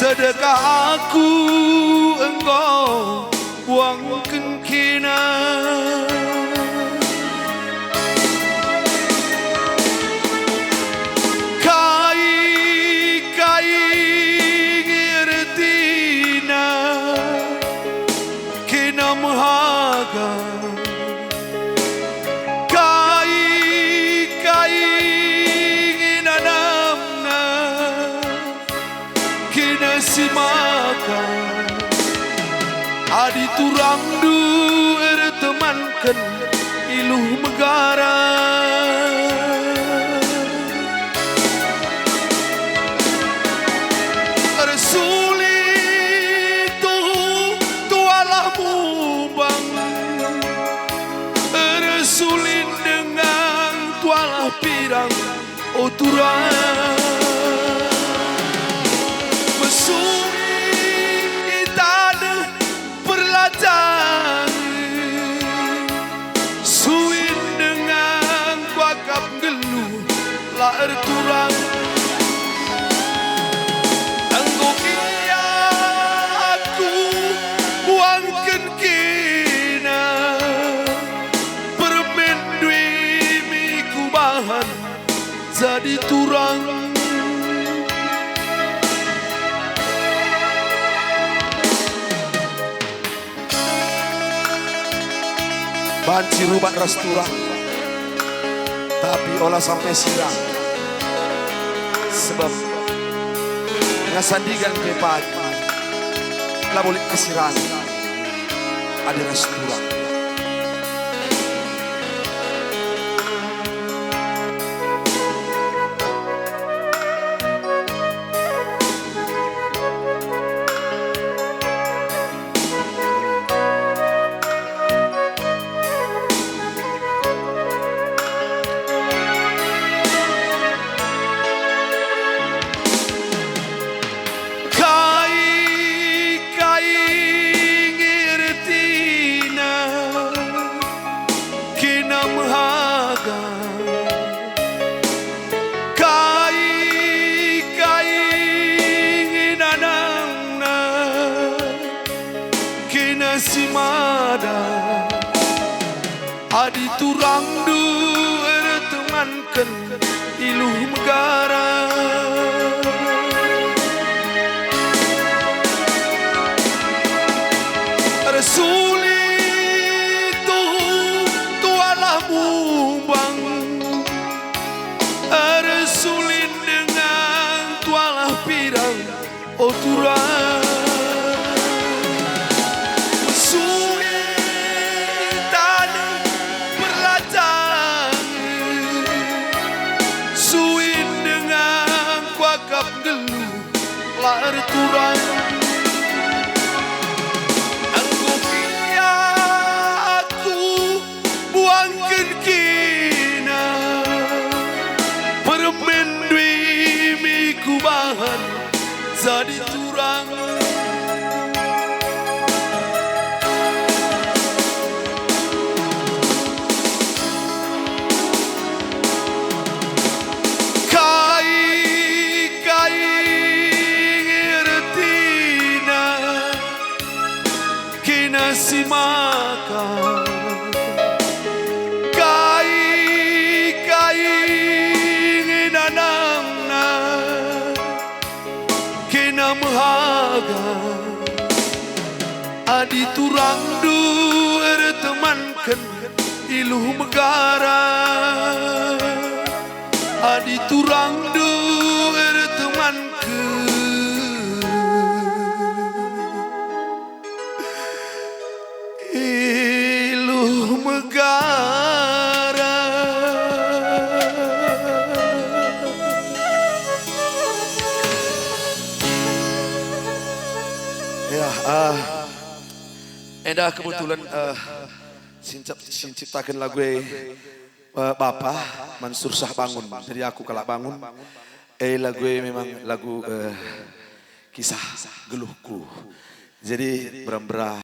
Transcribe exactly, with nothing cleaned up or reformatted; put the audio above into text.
Sedekah aku enggo buangken kena. Kai, kai nge ertina kena mehaga? Kai, kai nge nanamna kena si maka? Adi turangndu ertemanken iluh megara, ersulit tuhu tualah mumbang, ersulit dengan tualah pirang. O turang, mesui i taneh perlajan, suin dengan kuakap nggeluh la erturang. Enggo gia aku buangken kena, permen dui mi kubahan jadi turang. Banci rubat ras turang, tapi ola sampe sirang, sebab ngasandigan pe pagi labo lit kesirangen adi ras turang. Kai, kai nge ertina kena mehaga? Kai, kai nge nanamna kena si mada? Adi turangndu ertemanken iluh megara, ersulit tuhu tualah mumbang, ersulit dengan tualah pirang. O turang, mesui taneh perlajan, suin dengan kuakap nggeluh la erturang. Enggo gia aku buangken kena, permen dui mi kubahan jadi turang. Kai, kai nge ertina kena si maka? Kai, kai nge nanamna kena mehaga? Adi turangndu ertemanken iluh megara, adi turangndu ertemanken iluh megara. Ya, ah, enda kebetulan, eh, sincap-, sinciptaken lagu e, eh, Bapa Mansur Shah Bangun. Jadi aku kalak Bangun. Eh, lagu e memang lagu, eh, kisah geluhku. Jadi, mbera-mbera.